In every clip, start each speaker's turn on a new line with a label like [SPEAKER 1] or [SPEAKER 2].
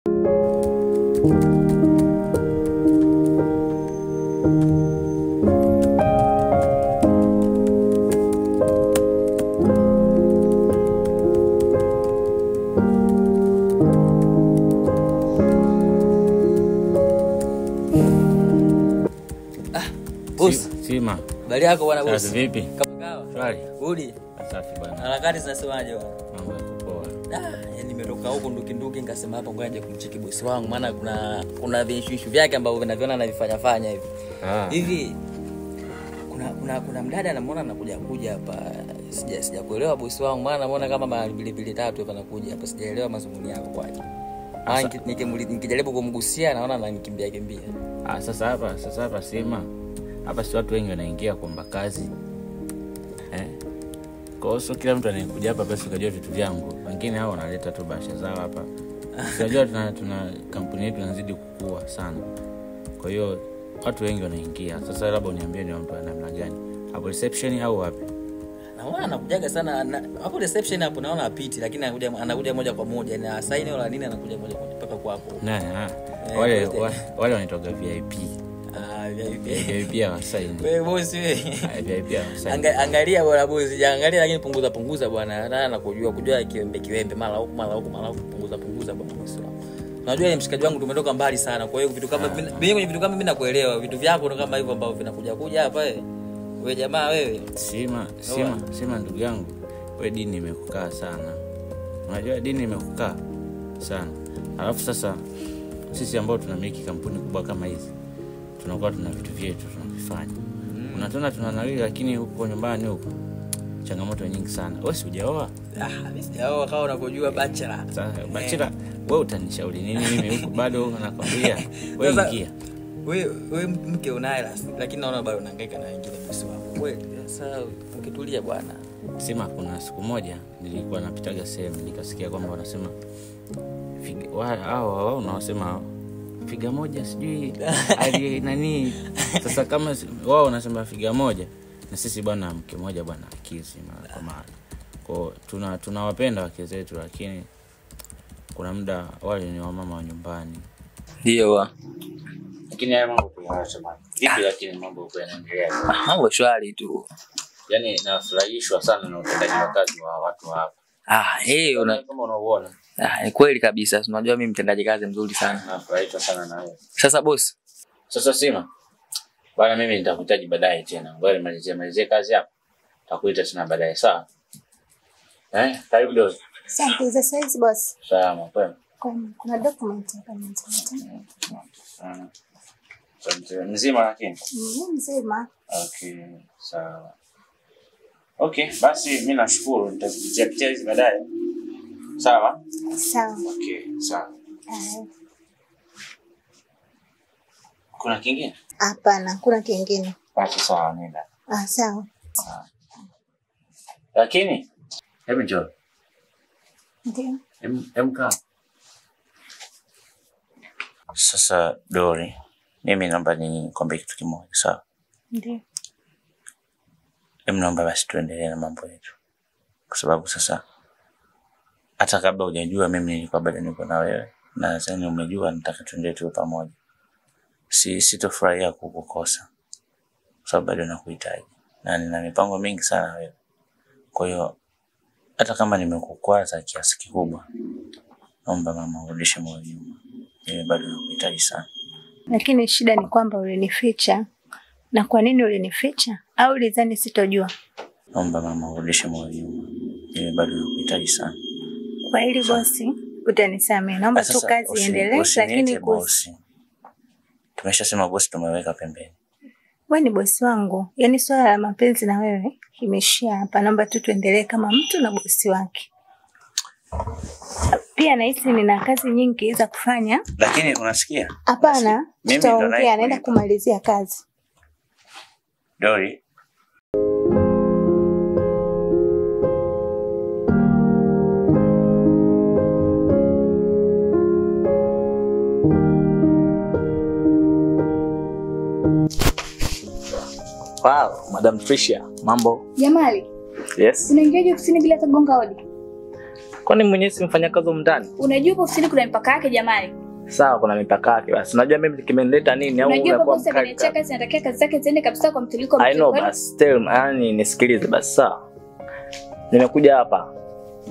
[SPEAKER 1] Boss,
[SPEAKER 2] Sima.
[SPEAKER 1] Habari yako bwana boss?
[SPEAKER 2] Sasa vipi?
[SPEAKER 1] Kama kawa.
[SPEAKER 2] Shwari.
[SPEAKER 1] Rudi.
[SPEAKER 2] Safi bwana.
[SPEAKER 1] Harakati zinasemaje bwana?
[SPEAKER 2] Mambo yako poa.
[SPEAKER 1] Ah, nimetoka huko nduki nduki nikasema hapa ngoja nje kumcheki boss wangu maana kuna viishu vyake ambavyo vinaviona anavifanya fanya hivi. Hivi kuna mdada namuona anakuja kuja hapa. Sijakuelewa boss wangu maana namuona kama mara mbili tatu hapa anakuja hapa, sijaelewa mazungumzo yako kwake. Nikijaribu kumgusia naona ananikimbia kimbia.
[SPEAKER 2] Sasa hapa Sima. Hapa si watu wengi wanaingia kuomba kazi. Kwa hiyo kila mtu anayekuja hapa basi ukajua vitu vyangu. Wengine hao wanaleta tu bahasha zao hapa. Unajua tuna kampuni yetu inazidi kukua sana. Kwa hiyo watu wengi wanaingia. Sasa labda uniambie ni mtu ana namna gani? Hapo reception au wapi?
[SPEAKER 1] Naona anakujaga sana hapo reception hapo, naona apiti lakini anakuja moja kwa moja na sign wala nini, anakuja moja kwa moja mpaka kwako.
[SPEAKER 2] Na wale wanaitoga VIP. VIP hawasaini.
[SPEAKER 1] Wewe boss wewe.
[SPEAKER 2] VIP hawasaini.
[SPEAKER 1] Angalia bwana boss, angalia lakini punguza bwana. Na nakujua kujua kiwembe mara huku mara huku mara huku, punguza bwana boss wangu. Unajua ni mshikaji wangu, tumetoka mbali sana. Kwa hiyo vitu kama mimi kwenye vitu kama mimi nakuelewa, vitu vyako ndo kama hivyo ambavyo vinakuja kuja hapa wewe. Wewe jamaa wewe.
[SPEAKER 2] Sima ndugu yangu. Wewe dini imekukaa sana. Unajua dini imekukaa sana. Alafu sasa sisi ambao tunamiliki kampuni kubwa kama hizi tunakuwa tuna vitu vyetu tunavifanya. Unatona tunanawili lakini huko nyumbani huko changamoto nyingi sana. Wewe si hujaoa?
[SPEAKER 1] Mimi sijaoa kama unavyojua bachelor.
[SPEAKER 2] Sasa bachelor wewe utanishauri nini mimi huko bado nakwambia wewe ingia.
[SPEAKER 1] Wewe mke unaye lakini naona bado unahangaika na wengine bosi wangu. Wewe sasa ukitulia bwana.
[SPEAKER 2] Sema kuna siku moja nilikuwa napitaga sehemu nikasikia kwamba wanasema hao wanasema figa moja sijui ali nani. Sasa kama wao wanasema figa moja na sisi bwana mke moja bwana akizi mara kwa mara. Kwa tunawapenda wake zetu lakini kuna muda wale ni wamama wa nyumbani.
[SPEAKER 1] Ndio wa.
[SPEAKER 2] Lakini haya mambo kuyaacha. Vipi lakini mambo yanaendelea?
[SPEAKER 1] Mambo shwari tu.
[SPEAKER 2] Yaani nafurahishwa sana na utendaji wa kazi wa watu hapa. Kama unaoona.
[SPEAKER 1] Ni kweli kabisa. Unajua mimi mtendaji kazi mzuri sana.
[SPEAKER 2] Nafurahishwa sana na wewe.
[SPEAKER 1] Sasa boss.
[SPEAKER 2] Sasa Sima. Bwana mimi nitakuhitaji baadaye tena. Ngoja nimalizie kazi hapa. Nitakuita tena baadaye, sawa? Karibu dozi.
[SPEAKER 3] Asante za size boss.
[SPEAKER 2] Sawa, kwema.
[SPEAKER 3] Kuna document hapa nileta.
[SPEAKER 2] Sana. Mzima lakini?
[SPEAKER 3] Mzima.
[SPEAKER 2] Okay, sawa. Okay, basi mimi nashukuru, nitakupitia hizi baadaye. Sawa?
[SPEAKER 3] Sawa.
[SPEAKER 2] Okay, sawa. Kuna kingine?
[SPEAKER 3] Hapana, kuna kingine.
[SPEAKER 2] Basi sawa, nenda.
[SPEAKER 3] Sawa.
[SPEAKER 2] Lakini hebu njoo.
[SPEAKER 3] Ndio.
[SPEAKER 2] Emka. Sasa Dori, mimi naomba nikwambie kitu kimoja, sawa?
[SPEAKER 3] Ndio.
[SPEAKER 2] Naomba basi tuendelee na mambo yetu. Kwa sababu sasa hata kabla hujajua mimi nilikuwa bado niko na wewe na sasa umejua, nataka tuendelee tu pamoja. Sitofurahia kukukosa. Kwa sababu bado nakuhitaji na nina mipango mingi sana wewe. Kwa hiyo hata kama nimekukwaza kiasi kikubwa, naomba mama urudishe moyo nyuma. Mimi bado nakuhitaji sana.
[SPEAKER 3] Lakini shida ni kwamba ulinificha. Na kwa nini ulinificha? Au ulidhani sitojua?
[SPEAKER 2] Naomba mama urudishe moyo nyuma. Mimi bado nakuhitaji sana.
[SPEAKER 3] Kwa hili bosi, utanisamehe. Naomba tu kazi iendelee, lakini
[SPEAKER 2] bosi. Tumeshasema bosi tumeweka pembeni.
[SPEAKER 3] Wewe ni bosi wangu. Yaani swala la mapenzi na wewe imeishia hapa. Naomba tu tuendelee kama mtu na bosi wake. Pia nahisi nina kazi nyingi za kufanya.
[SPEAKER 2] Lakini unasikia?
[SPEAKER 3] Hapana, tutaongea, naenda kumalizia kazi.
[SPEAKER 2] Dori.
[SPEAKER 4] Wow, Madam Tricia, mambo?
[SPEAKER 5] Jamali.
[SPEAKER 4] Yes.
[SPEAKER 5] Unaingiaje ofisini bila kugonga hodi?
[SPEAKER 2] Kwani mwenyewe si mfanyakazi huko ndani?
[SPEAKER 4] Unajua hapo ofisini kuna mipaka yake jamani.
[SPEAKER 2] Sawa, kuna mipaka yake basi. Unajua mimi kimenileta nini au
[SPEAKER 4] unakuwa mkali? Unajua kazi natakia kazi zake ziende kabisa kwa mtiliko
[SPEAKER 2] mzuri. I know basi. Tell yani nisikilize basi sawa. Nimekuja hapa.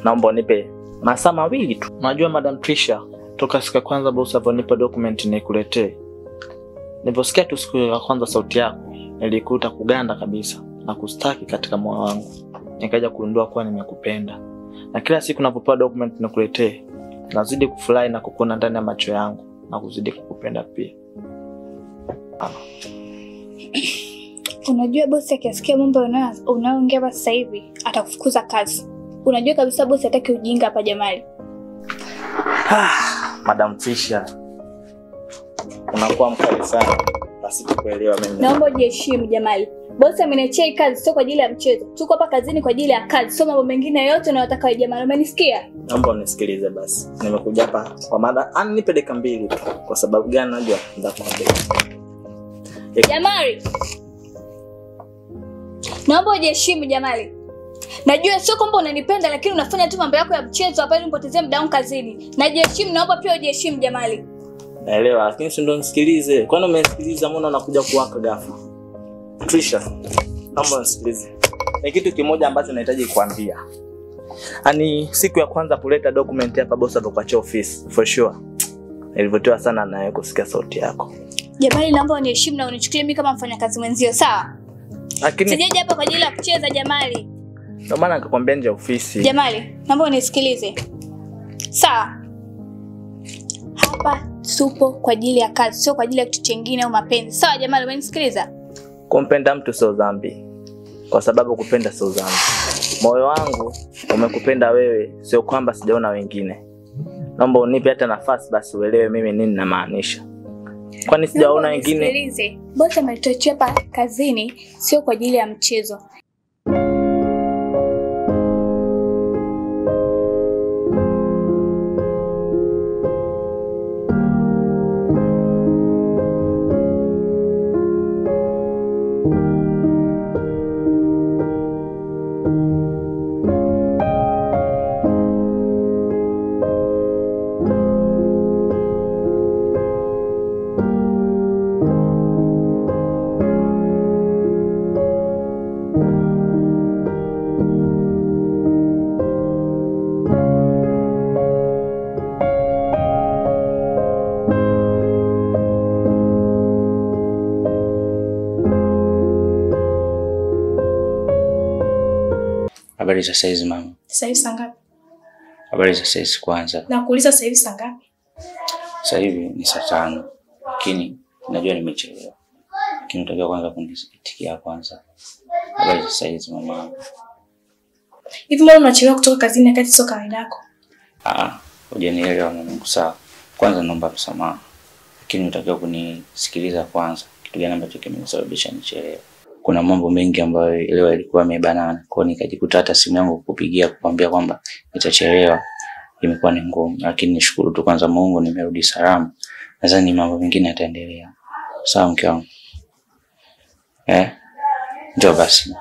[SPEAKER 2] Naomba unipe masaa mawili tu. Unajua Madam Trisha, toka siku ya kwanza boss aliponipa document nikuletee. Niliposikia tu siku ya kwanza sauti yako, nilikuta kuganda kabisa na kustaki katika moyo wangu. Nikaja kugundua kuwa nimekupenda. Na kila siku ninapopewa document nikuletee, nazidi kufurahi na kukuona ndani ya macho yangu na kuzidi kukupenda pia.
[SPEAKER 4] Unajua bosi akisikia mambo unayoongea hapa sasa hivi atakufukuza kazi. Unajua kabisa bosi hataki ujinga hapa jamani.
[SPEAKER 2] Madam Trisha, unakuwa mkali sana. Basi tukuelewa mimi.
[SPEAKER 4] Naomba ujiheshimu jamani. Bosi ameniachia kazi sio kwa ajili ya mchezo. Tuko hapa kazini kwa ajili ya kazi, sio mambo mengine yote unayotaka wewe jamani. Umenisikia?
[SPEAKER 2] Naomba unisikilize basi. Nimekuja hapa kwa mada, nipe dakika 2 tu. Kwa sababu gani najua nitakwambia.
[SPEAKER 4] Jamali. Naomba ujiheshimu jamani. Najua sio kwamba unanipenda lakini unafanya tu mambo yako ya mchezo hapa ili nipotezee muda wangu kazini. Najiheshimu, naomba pia ujiheshimu jamani.
[SPEAKER 2] Naelewa, lakini si ndo nisikilize. Kwani umenisikiliza mbona unakuja kuwaka ghafla? Trisha, naomba unisikilize. Ni kitu kimoja ambacho nahitaji kukuambia. Ani siku ya kwanza kuleta document hapa boss alipokuachia office for sure. Nilivutiwa sana na wewe kusikia sauti yako.
[SPEAKER 4] Jamani, naomba uniheshimu na unichukulie mimi kama mfanyakazi mwenzio, sawa?
[SPEAKER 2] Lakini
[SPEAKER 4] sijaje hapa kwa ajili ya kucheza jamani.
[SPEAKER 2] Ndio maana nikakwambia nje ofisi.
[SPEAKER 4] Jamani, naomba unisikilize. Sawa? Hapa tupo kwa ajili ya kazi, sio kwa ajili ya kitu kingine au mapenzi. Sawa jamani, umenisikiliza?
[SPEAKER 2] Kumpenda mtu sio dhambi. Kwa sababu kupenda sio dhambi. Moyo wangu umekupenda wewe, sio kwamba sijaona wengine. Naomba unipe hata nafasi basi uelewe mimi nini namaanisha. Kwani sijaona wengine?
[SPEAKER 4] Nisikilize. Bosi ametuachia hapa kazini sio kwa ajili ya mchezo.
[SPEAKER 2] Habari za saizi mama.
[SPEAKER 5] Sasa hivi saa ngapi?
[SPEAKER 2] Habari za saizi kwanza.
[SPEAKER 5] Nakuuliza sasa hivi saa ngapi?
[SPEAKER 2] Sasa hivi ni saa 5. Lakini najua nimechelewa. Lakini unatakiwa kwanza kunisikitikia kwanza. Habari za saizi mama.
[SPEAKER 5] Hivi mbona unachelewa kutoka kazini wakati sio kawaida yako?
[SPEAKER 2] Hujanielewa mama, sawa. Kwanza naomba msamaha. Lakini unatakiwa kunisikiliza kwanza. Kitu gani ambacho kimenisababisha nichelewe? Kuna mambo mengi ambayo leo ilikuwa imebanana. Kwa hiyo nikajikuta hata simu yangu kukupigia kukwambia kwamba nitachelewa imekuwa ni ngumu. Lakini nishukuru tu kwanza Mungu nimerudi salama. Nadhani mambo mengine yataendelea. Sawa mke wangu. Njoo basi.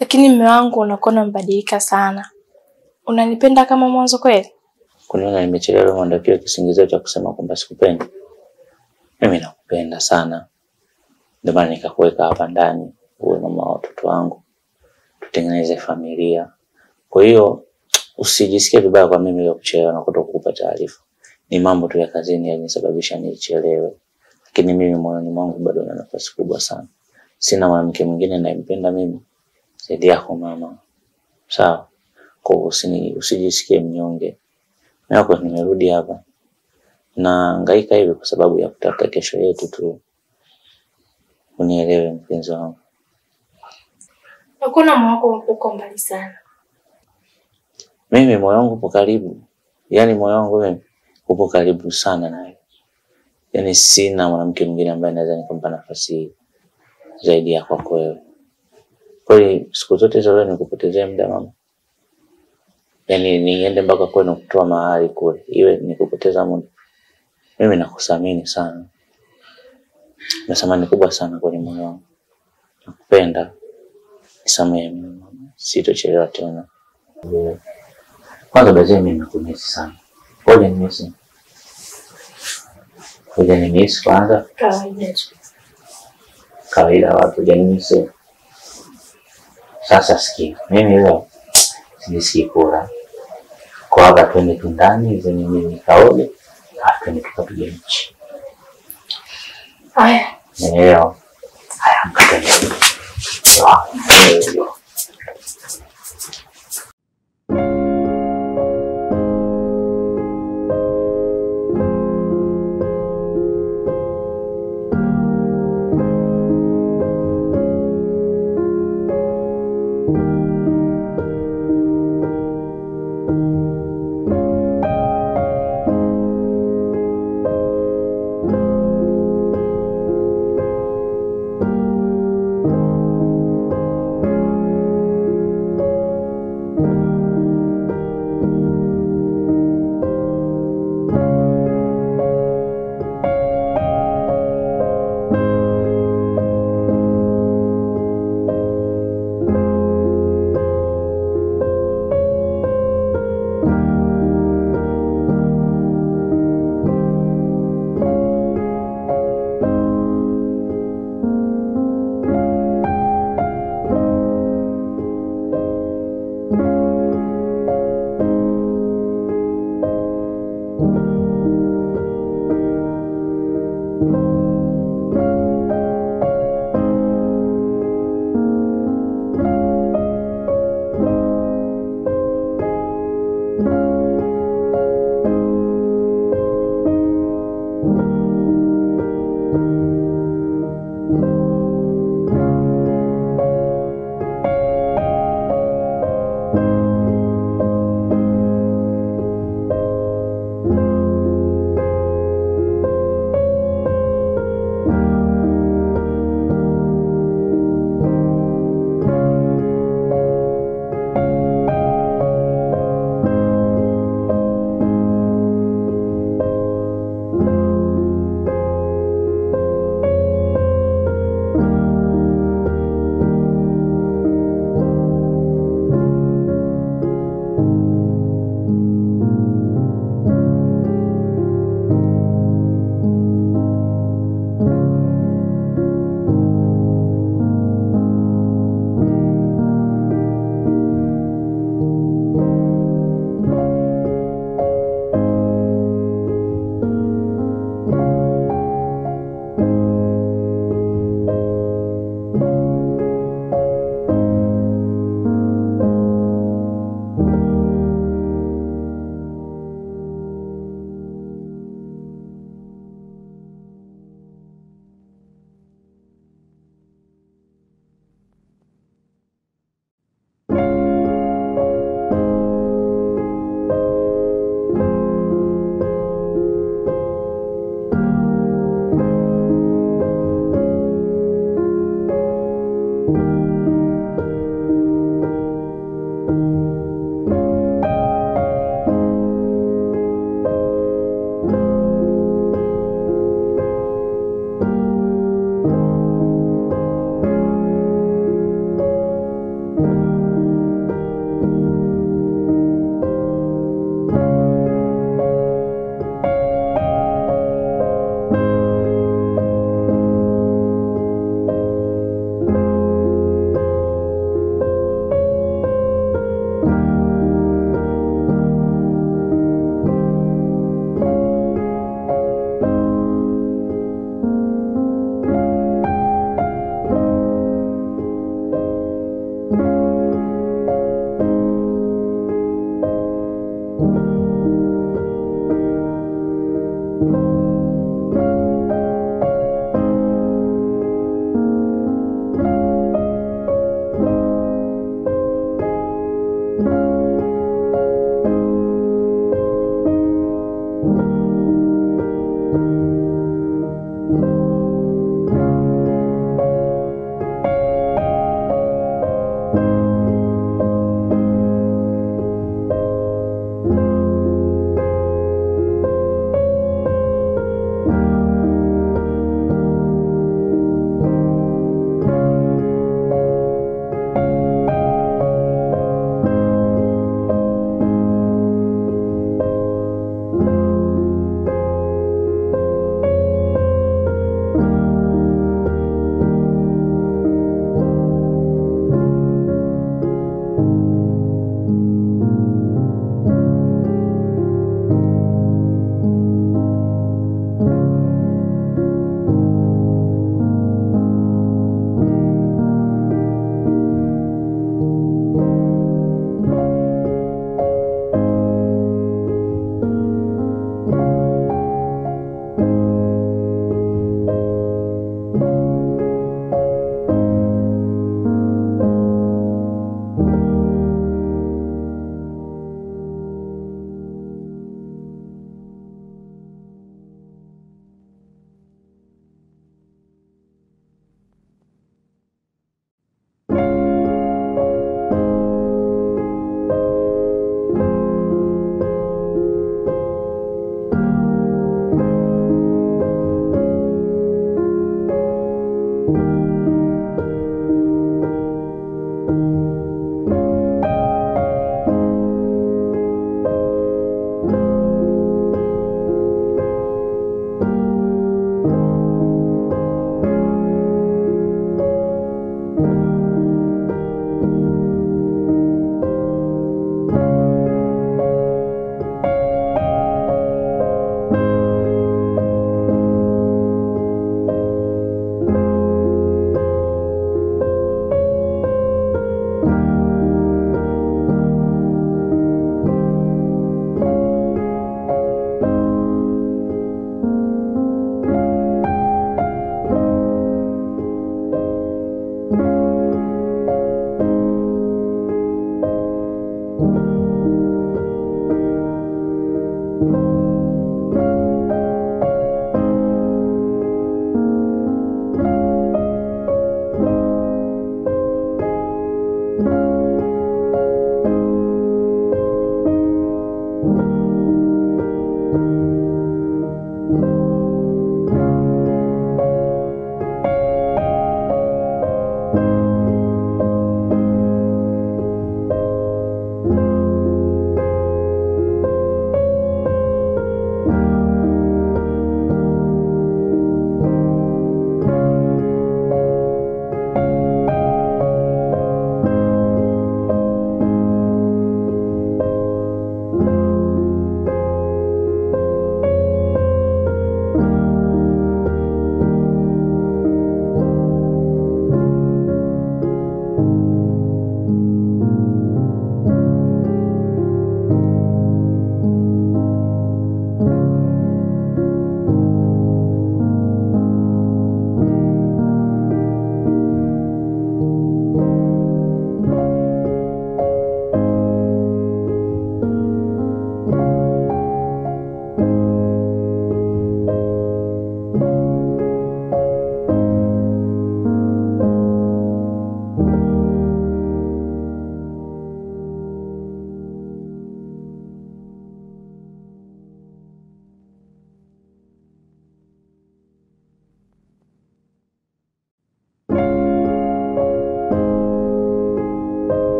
[SPEAKER 5] Lakini mume wangu unakuwa unabadilika sana. Unanipenda kama mwanzo kweli?
[SPEAKER 2] Kuniona nimechelewa ndio kile kisingizio cha kusema kwamba sikupendi. Mimi nakupenda sana. Ndio maana nikakuweka hapa ndani uwe mama wa watoto wangu. Tutengeneze familia. Kwa hiyo usijisikie vibaya kwa mimi leo kuchelewa na kutokukupa taarifa. Ni mambo tu ya kazini yalinisababisha nichelewe. Lakini mimi moyoni mwangu bado nina nafasi kubwa sana. Sina mwanamke mwingine ninayempenda mimi zaidi yako mama. Sawa? Kwa hiyo usijisikie mnyonge. Na kwa nimerudi hapa na hangaika hivi kwa sababu ya kutafuta kesho yetu tu. Unielewe mpenzi wangu.
[SPEAKER 5] Hakuna moyo wako uko mbali sana.
[SPEAKER 2] Mimi moyo wangu upo karibu. Yaani moyo wangu mimi upo karibu sana naye. Yaani sina mwanamke mwingine ambaye naweza nikampa nafasi zaidi ya kwako wewe. Kweli siku zote hizo leo nikupotezea muda mama? Yaani niende mpaka kwenu kutoa mahali kule, iwe nikupoteza muda? Mimi nakuthamini sana. Na thamani kubwa sana kwenye moyo wangu. Nakupenda. Nisamehe mimi mama. Sitochelewa tena. Kwanza bazee mimi nakumisi sana. Ngoja nimisi. Ngoja nimisi kwanza.
[SPEAKER 5] Kawaida tu.
[SPEAKER 2] Kawaida watu hujanimisi. Sasa sikia, mimi leo sijisikii kula. Kwa hapa twende tu ndani, zenye mimi nikaoge, alafu twende tukapige mchi.
[SPEAKER 5] Haya.
[SPEAKER 2] Umeelewa? Haya, amka twende.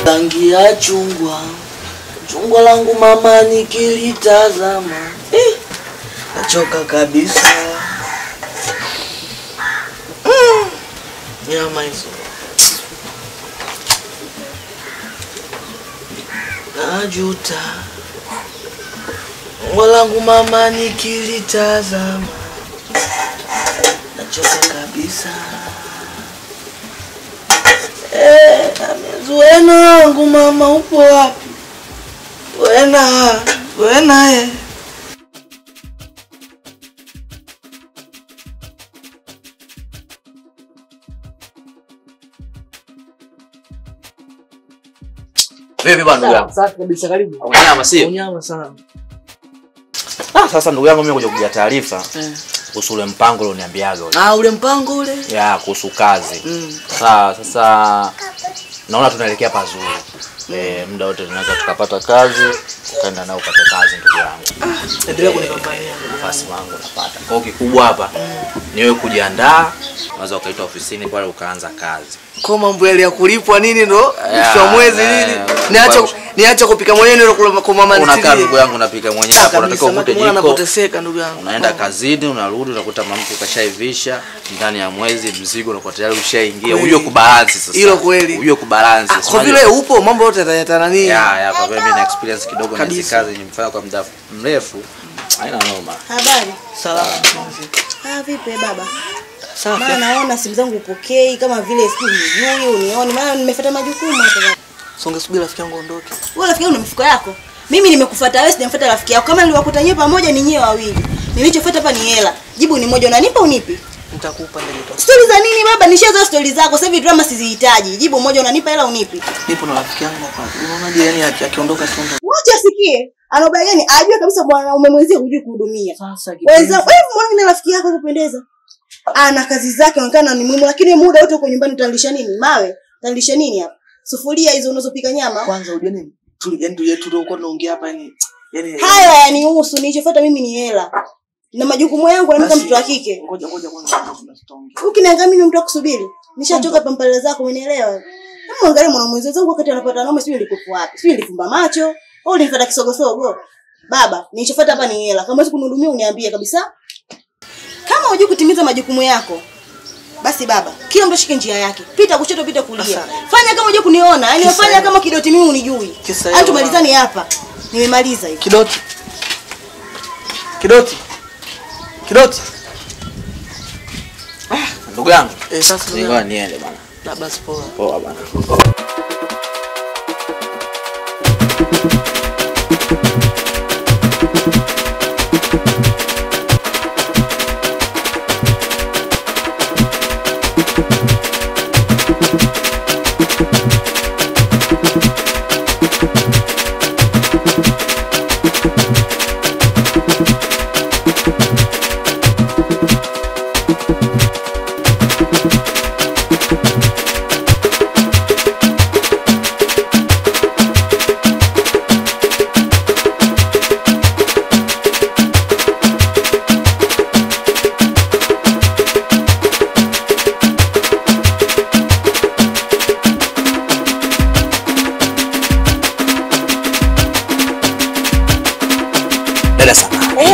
[SPEAKER 6] Rangi ya chungwa, chungwa langu mama nikilitazama, nachoka kabisa. Nyama hizo najuta, chungwa langu mama nikilitazama, nachoka kabisa. Wena wangu mama upo wapi? Wena, wena.
[SPEAKER 7] Vipi bwana ndugu yangu?
[SPEAKER 6] Safi kabisa, karibu.
[SPEAKER 7] Unyama sio?
[SPEAKER 6] Unyama sana.
[SPEAKER 7] Ah, sasa ndugu yangu mimi kuja kuja taarifa kuhusu ule mpango ulioniambiaga ule.
[SPEAKER 6] Ah, ule mpango ule?
[SPEAKER 7] Ya, kuhusu kazi. Sawa, sasa naona tunaelekea pazuri. Muda wote tunaweza tukapata kazi, ukaenda nao upate kazi ndugu yangu.
[SPEAKER 6] Endelea kunipambania
[SPEAKER 7] nafasi wangu napata. Kwa hiyo kikubwa hapa ni wewe kujiandaa, unaweza ukaitwa ofisini pale ukaanza kazi.
[SPEAKER 6] Kwa mambo yale ya kulipwa nini ndo mwisho wa mwezi nini? Niache kupika mwenyewe ndio kula kwa mama nitilie.
[SPEAKER 7] Unakaa ndugu yangu unapika mwenyewe hapo, unatakiwa ukute jiko.
[SPEAKER 6] Unapoteseka ndugu yangu.
[SPEAKER 7] Unaenda kazini, unarudi unakuta mama mtu kashaivisha ndani ya mwezi mzigo unakuwa tayari ushaingia. Unajua kubalance sasa.
[SPEAKER 6] Hilo kweli.
[SPEAKER 7] Unajua kubalance.
[SPEAKER 6] Kwa vile upo mambo yote yatana nini?
[SPEAKER 7] Ya kwa vile mimi na experience kidogo na hizi kazi nimefanya kwa muda mrefu. Haina noma.
[SPEAKER 8] Habari.
[SPEAKER 6] Salama.
[SPEAKER 8] Vipi baba?
[SPEAKER 6] Safi.
[SPEAKER 8] Maana naona simu zangu upokei kama vile sijui unioni maana nimefuata majukumu hapa.
[SPEAKER 6] Songe subiri rafiki yangu aondoke.
[SPEAKER 8] Wewe rafiki yangu una mifuko yako. Mimi nimekufuata wewe, sijamfuata rafiki yako. Kama niliwakuta nyewe pamoja ni nyewe wawili. Nilichofuata hapa ni hela. Jibu ni moja, unanipa unipi?
[SPEAKER 6] Nitakupa ndio.
[SPEAKER 8] Story za nini baba? Nishazoea story zako. Sasa hivi drama sizihitaji. Jibu moja, unanipa hela unipi?
[SPEAKER 6] Nipo na rafiki yangu hapa. Unaonaje yani akiondoka siondoke?
[SPEAKER 8] Wacha asikie. Ana ubaya gani? Ajue kabisa bwana umemwenzia hujui kuhudumia.
[SPEAKER 6] Sasa
[SPEAKER 8] kipenzi. Wewe muone rafiki yako kupendeza. Ana kazi zake anaonekana ni muhimu, lakini muda wote uko nyumbani utalisha nini? Mawe? Utalisha nini hapa? Sufuria hizo unazopika nyama.
[SPEAKER 6] Kwanza unajua nini? Yaani tulikuwa tunaongea hapa yani
[SPEAKER 8] haya yanihusu, nilichofuata mimi ni hela. Na majukumu yangu na mtoto wa kike.
[SPEAKER 6] Ngoja kwanza tutaongea.
[SPEAKER 8] Ukiniangalia mimi ni mtu wa kusubiri. Nishachoka pampala zako, umenielewa? Hebu angalia mwanaume wangu wakati anapata naume sijui nilikuwa wapi. Sijui nilifumba macho au nilifuata kisogosogo. Baba, nilichofuata hapa ni hela. Kama huwezi kunihudumia uniambie kabisa. Kama hujui kutimiza majukumu yako, basi baba, kila mtu ashike njia yake. Pita kushoto, pita kulia. Fanya kama hujui kuniona, yani fanya kama kidoti mimi unijui. Hata tumalizane hapa. Nimemaliza hivi.
[SPEAKER 6] Kidoti. Kidoti. Kidoti.
[SPEAKER 7] Ndugu yangu.
[SPEAKER 6] Sasa
[SPEAKER 7] ngoja niende bana.
[SPEAKER 6] Na basi poa.
[SPEAKER 7] Poa bana.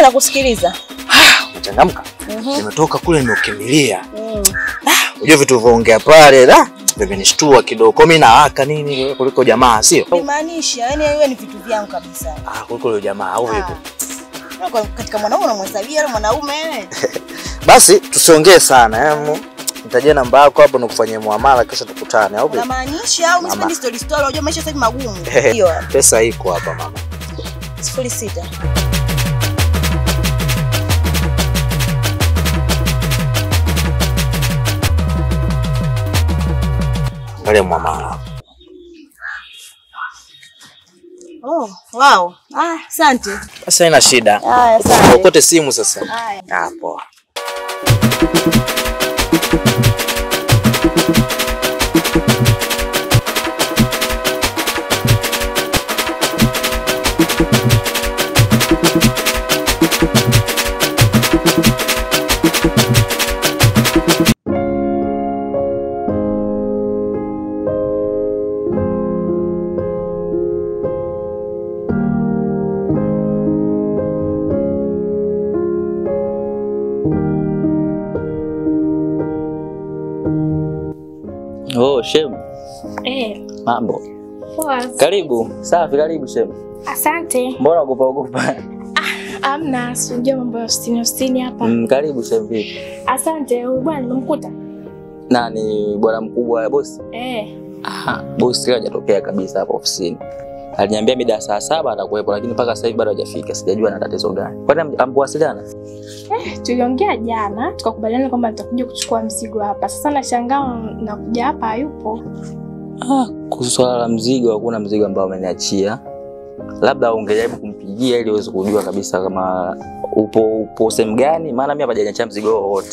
[SPEAKER 8] Nakusikiliza.
[SPEAKER 7] Umechangamka? Nimetoka kule nimeukimbilia. Unajua vitu vilivyoongea pale, vimenishtua kidogo. Kwa mimi nawaka nini kuliko jamaa, sio?
[SPEAKER 8] Nimaanisha, yani wewe ni vitu vyangu kabisa.
[SPEAKER 7] Kuliko yule jamaa au vipi?
[SPEAKER 8] Katika mwanaume unamhesabia yule mwanaume wewe.
[SPEAKER 7] Basi tusiongee sana, Nitajia namba yako hapo nikufanyie muamala kisha tukutane au vipi?
[SPEAKER 8] Unamaanisha au mimi sipendi story story, unajua maisha sasa hivi magumu. Hiyo.
[SPEAKER 7] Pesa iko hapa mama.
[SPEAKER 8] 06.
[SPEAKER 7] Angalia muamala.
[SPEAKER 8] Oh, wow. Asante.
[SPEAKER 7] Sasa haina shida.
[SPEAKER 8] Asante.
[SPEAKER 7] Ukote simu sasa. Poa.
[SPEAKER 1] Oh, Shem. Mambo.
[SPEAKER 5] Poa.
[SPEAKER 1] Karibu. Safi, karibu Shem.
[SPEAKER 5] Asante.
[SPEAKER 1] Mbona ugopa ogopa?
[SPEAKER 5] Amna, sijui mambo ya ofisini hapa.
[SPEAKER 1] Karibu Shem, vipi?
[SPEAKER 5] Asante. Huyu bwana nimemkuta.
[SPEAKER 1] Nani bwana mkubwa boss? Boss leo hajatokea kabisa hapa ofisini. Aliniambia mida saa 7 atakuwepo lakini mpaka sasa hivi bado hajafika. Sijajua ana tatizo gani. Kwani hamkuwasiliana?
[SPEAKER 5] Tuliongea jana tukakubaliana kwamba nitakuja kuchukua mzigo hapa. Sasa nashangaa nakuja hapa hayupo.
[SPEAKER 1] Kuhusu swala la mzigo hakuna mzigo ambao ameniachia. Labda ungejaribu kumpigia ili uweze kujua kabisa kama upo sehemu gani, maana mimi hapa hajaniachia mzigo wowote.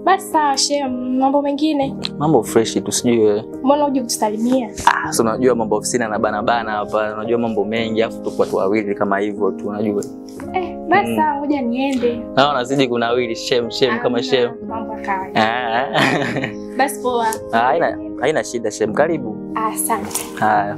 [SPEAKER 5] Basi sawa shem, mambo mengine?
[SPEAKER 1] Mambo fresh tu, sijui wewe.
[SPEAKER 5] Mbona uje kutusalimia?
[SPEAKER 1] Ah, so unajua mambo ofisini na bana bana hapa, unajua mambo mengi afu tuko watu wawili kama hivyo tu unajua.
[SPEAKER 5] Basi sawa, ngoja niende.
[SPEAKER 1] Naona nazidi kunawili shem shem kama shem.
[SPEAKER 5] Mambo kawaida. Basi poa.
[SPEAKER 1] Haina shida shem, karibu.
[SPEAKER 5] Asante.
[SPEAKER 1] Haya.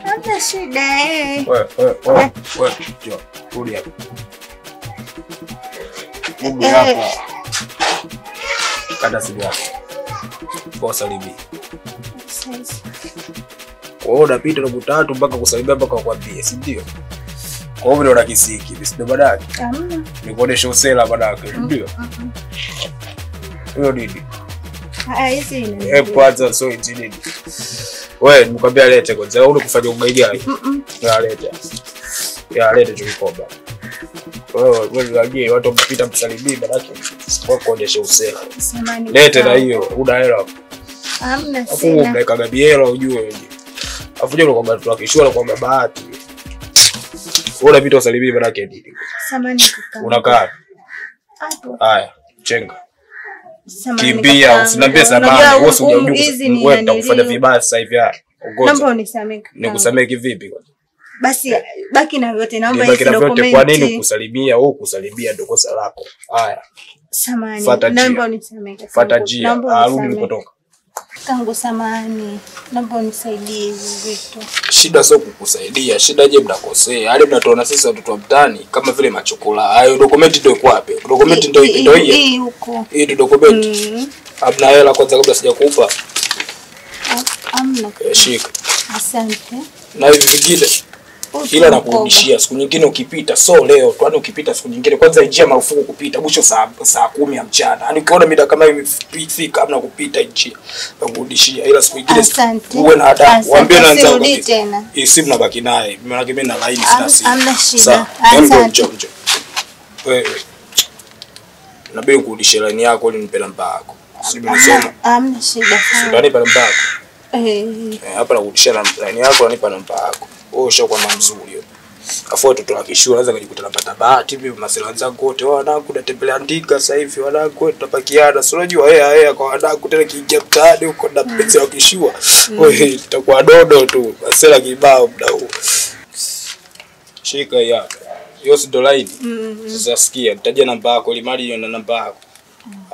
[SPEAKER 3] Hamna shida eh.
[SPEAKER 9] Wewe, njoo. Rudi hapa. Rudi hapa. Kata simu yako. Kwa salimia. Kwa hiyo unapita na kutatu mpaka kusalimia mpaka kukwambia, si ndio? Kwa hiyo una kisiki, si ndio badaki?
[SPEAKER 3] Hamna.
[SPEAKER 9] Nikuonesha usela badaki, ndio? Hiyo nini?
[SPEAKER 3] Hizi ni.
[SPEAKER 9] Kwanza so hizi nini? Wewe nimekwambia lete kwanza, wewe unakufanya ugaidi gani? Ya lete. Ya lete chukikoba. Wewe watu wamepita msalimii badaki kwa kuonyesha usela. Lete na hiyo, una hela.
[SPEAKER 3] Hamna
[SPEAKER 9] sina. Afu unaweka gabiela ujue wewe. Afu je unakwambia tuakishua na kwamba bahati. Wewe unapita usalimii badaki nini?
[SPEAKER 3] Samani kaka.
[SPEAKER 9] Unakaa
[SPEAKER 3] hapo.
[SPEAKER 9] Haya, chenga. Kimbia, usiniambie samani. Wewe usijui wewe nitakufanya vibaya sasa hivi hapa.
[SPEAKER 3] Naomba unisamehe.
[SPEAKER 9] Nikusamehe kivipi kwanza?
[SPEAKER 3] Basi baki na vyote, naomba hizi document.
[SPEAKER 9] Kwa nini kusalimia? Wewe kusalimia ndio kosa lako. Haya.
[SPEAKER 3] Samani. Naomba unisamehe.
[SPEAKER 9] Fuata njia. Arudi nilipotoka.
[SPEAKER 3] Kangu samani. Naomba unisaidie hivi vitu.
[SPEAKER 9] Shida sio kukusaidia, shida je mnakosea. Yaani mnatuona sisi watoto wa mtaani kama vile machokola. Hayo document ndio iko wapi? Document ndio ipi? Ndio hii.
[SPEAKER 3] Hii huko.
[SPEAKER 9] Hii ndio document. Hamna hela kwanza kabla sijakupa.
[SPEAKER 3] Hamna.
[SPEAKER 9] Shika.
[SPEAKER 3] Asante.
[SPEAKER 9] Na hivi vingine ila nakurudishia siku nyingine ukipita, so leo kwani ukipita siku nyingine kwanza njia marufuku kupita mwisho saa 10 ya mchana. Yaani ukiona mida kama imefika hamna kupita njia nakurudishia, ila siku nyingine uwe na adabu. Waambie na nzao tena. Hii simu nabaki naye. Maana mimi na line sina simu.
[SPEAKER 3] Hamna shida.
[SPEAKER 9] Asante. Wewe nabidi kurudishia line yako ili nipe namba yako. Simu nasoma.
[SPEAKER 3] Hamna shida.
[SPEAKER 9] Unanipa namba yako. Hapa nakurudishia line yako, unanipa namba yako. Wewe ushakuwa mzuri hiyo. Afu watoto wa kishua naweza kujikuta napata bahati mimi masela zangu wote wanangu natembelea ndika sasa hivi wanangu tutapakiana. Si unajua hea kwa wanangu tena kiingia mtaani huko na mpenzi wa kishua. Wewe itakuwa dodo tu masela kibao muda huu. Shika hii hapa. Hiyo si ndo line. Sasa sikia, nitajia namba yako ili mali hiyo na namba yako.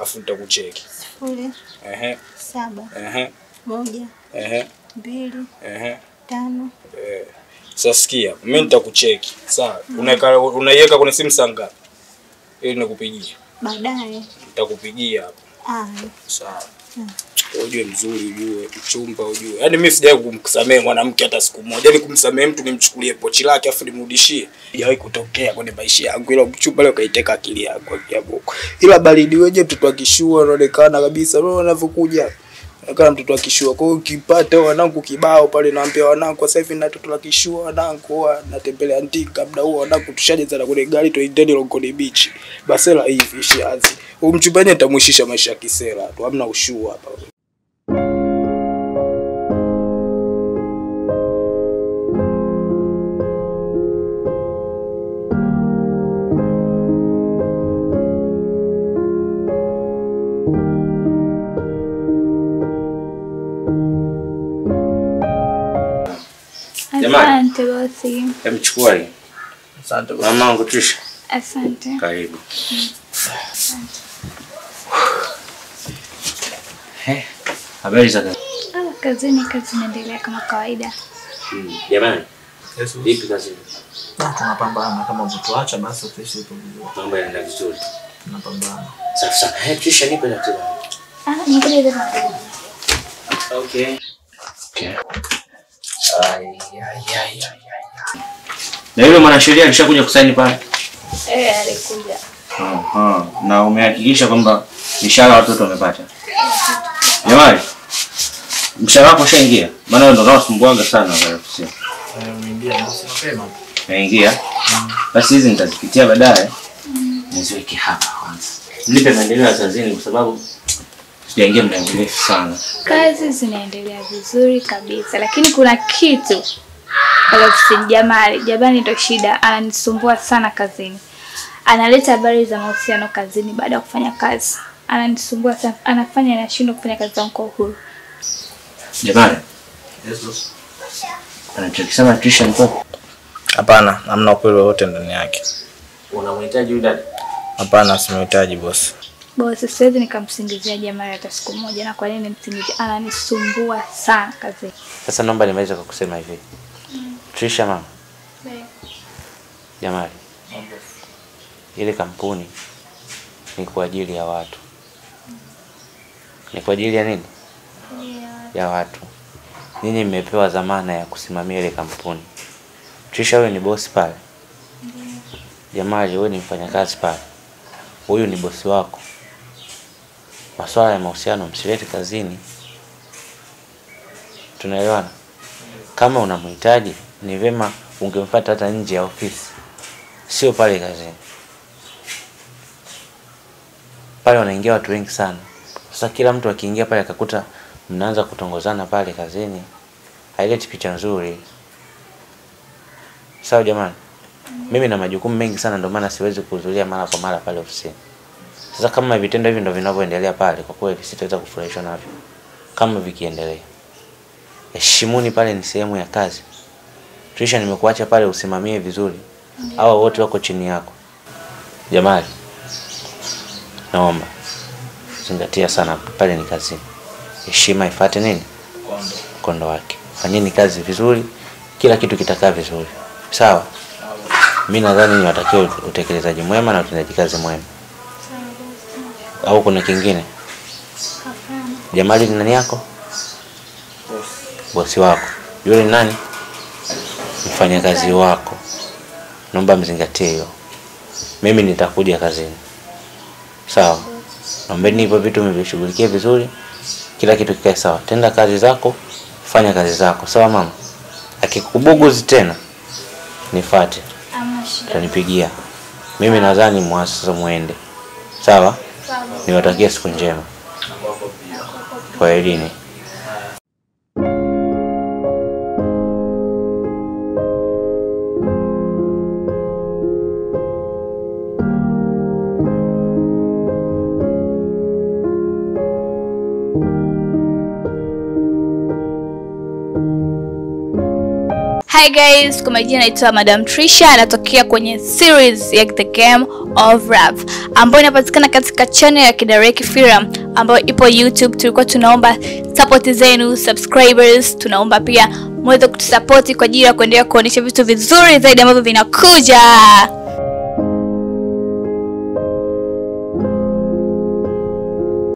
[SPEAKER 9] Afu nitakucheki.
[SPEAKER 3] 0 7 1 2 5.
[SPEAKER 9] Sasa sikia, mimi nitakucheki. Sawa. Unaiweka kwenye simu saa ngapi? Ili nikupigie.
[SPEAKER 3] Baadaye.
[SPEAKER 9] Nitakupigia hapo.
[SPEAKER 3] Ah.
[SPEAKER 9] Sawa. Ujue mzuri, ujue mchumba, ujue. Yaani mimi sijawahi kumsamehe mwanamke hata siku moja. Yaani kumsamehe mtu nimchukulie pochi lake afu nimrudishie. Sijawahi kutokea kwenye maisha yangu. Ila mchumba leo kaiteka akili yangu ya boko. Ila baridi weje mtoto akishua anaonekana kabisa. Wewe unavyokuja. Kama mtoto akishua. Kwa hiyo ukipata wanangu kibao pale naambia wanangu sasa hivi na mtoto akishua wanangu natembelea ndika muda huo wanangu tushajeza kwenye gari tuendeni Longoni Beach. Basela hivi ishaanze. Huyu mchumba nitamuishisha maisha ya kisela tu. Hamna ushua hapa.
[SPEAKER 4] Asante bosi.
[SPEAKER 2] Hemchukua hii.
[SPEAKER 6] Asante bosi.
[SPEAKER 2] Mamangu Trisha.
[SPEAKER 4] Asante.
[SPEAKER 2] Karibu.
[SPEAKER 4] Asante.
[SPEAKER 2] Habari za kazi?
[SPEAKER 4] Kazini kazi inaendelea kama kawaida.
[SPEAKER 2] Jamani.
[SPEAKER 6] Yes.
[SPEAKER 2] Vipi kazini?
[SPEAKER 6] Tunapambana kama mtuacha basi ofisi ipo vizuri.
[SPEAKER 2] Mambo yanaenda vizuri.
[SPEAKER 6] Tunapambana.
[SPEAKER 2] Safi sana. Trisha nipe ratiba.
[SPEAKER 4] Nikuja tena.
[SPEAKER 2] Okay. Okay. Ai. Na yule mwanasheria alishakuja kusaini pale?
[SPEAKER 4] Alikuja.
[SPEAKER 2] Aha. Na umehakikisha kwamba mishahara watoto wamepata? Jamani, mshahara wako ushaingia? Maana ndio unaosumbuaga sana pale ofisini.
[SPEAKER 6] Umeingia mapema.
[SPEAKER 2] Umeingia? Basi hizi nitazipitia baadaye. Niziweke hapa kwanza. Nipe maendeleo ya kazini kwa sababu sijaingia muda mrefu sana.
[SPEAKER 4] Kazi zinaendelea vizuri kabisa, lakini kuna kitu pale ofisini. Jamani ndio shida, ananisumbua sana kazini. Analeta habari za mahusiano kazini baada ya kufanya kazi. Ananisumbua sana, anafanya nashindwa kufanya kazi zangu kwa uhuru.
[SPEAKER 2] Jamani.
[SPEAKER 6] Yes boss.
[SPEAKER 2] Anachokisema Trisha ni kweli?
[SPEAKER 7] Hapana, hamna ukweli wowote ndani yake.
[SPEAKER 2] Unamhitaji yule dada?
[SPEAKER 7] Hapana, simhitaji boss.
[SPEAKER 4] Boss, siwezi nikamsingizia Jamali hata siku moja. Na kwa nini nimsingizie? Ananisumbua sana kazini.
[SPEAKER 2] Sasa naomba nimalize kwa kusema hivi. Trisha mama. Jamali. Ile kampuni ni kwa ajili ya watu. Ni kwa ajili ya nini? Ya watu. Ninyi mmepewa dhamana ya kusimamia ile kampuni. Trisha wewe ni boss pale. Jamali wewe ni mfanyakazi pale. Huyu ni bosi wako. Masuala ya mahusiano msilete kazini. Tunaelewana? Kama unamhitaji ni vema ungemfuata hata nje ya ofisi. Sio pale kazini. Pale wanaingia watu wengi sana. Sasa kila mtu akiingia pale akakuta mnaanza kutongozana pale kazini, haileti picha nzuri. Sawa jamani? Mimi na majukumu mengi sana ndio maana siwezi kuhudhuria mara kwa mara pale ofisini. Sasa kama vitendo hivi ndio vinavyoendelea pale, kwa kweli sitaweza kufurahishwa navyo kama vikiendelea. Heshimuni, pale ni sehemu ya kazi. Trisha, nimekuacha pale usimamie vizuri. Hawa wote wako chini yako. Jamali, naomba zingatia sana, pale ni kazini. Heshima ifuate nini? Mkondo wake. Fanyeni kazi vizuri, kila kitu kitakaa vizuri. Sawa? Mimi nadhani niwatakie utekelezaji mwema na utendaji kazi mwema. Au kuna kingine?
[SPEAKER 4] Hapana.
[SPEAKER 2] Jamali ni nani yako?
[SPEAKER 6] Boss.
[SPEAKER 2] Bosi wako. Yule ni nani? Mfanyakazi wako. Naomba mzingatie hiyo. Mimi nitakuja kazini. Sawa? Naombeni hivyo vitu mvishughulikie vizuri. Kila kitu kikae sawa. Tenda kazi zako, fanya kazi zako. Sawa mama? Akikubuguzi tena nifuate. Utanipigia. Mimi nadhani mwasasa muende. Sawa? Niwatakie siku njema. Kwaherini.
[SPEAKER 4] Hi guys, kwa majina naitwa Madam Trisha, anatokea kwenye series ya The Game of Love ambayo inapatikana katika channel ya Kidareki Film ambayo ipo YouTube. Tulikuwa tunaomba support zenu subscribers, tunaomba pia muweze kutusupport kwa ajili ya kuendelea kuonyesha vitu vizuri zaidi ambavyo vinakuja.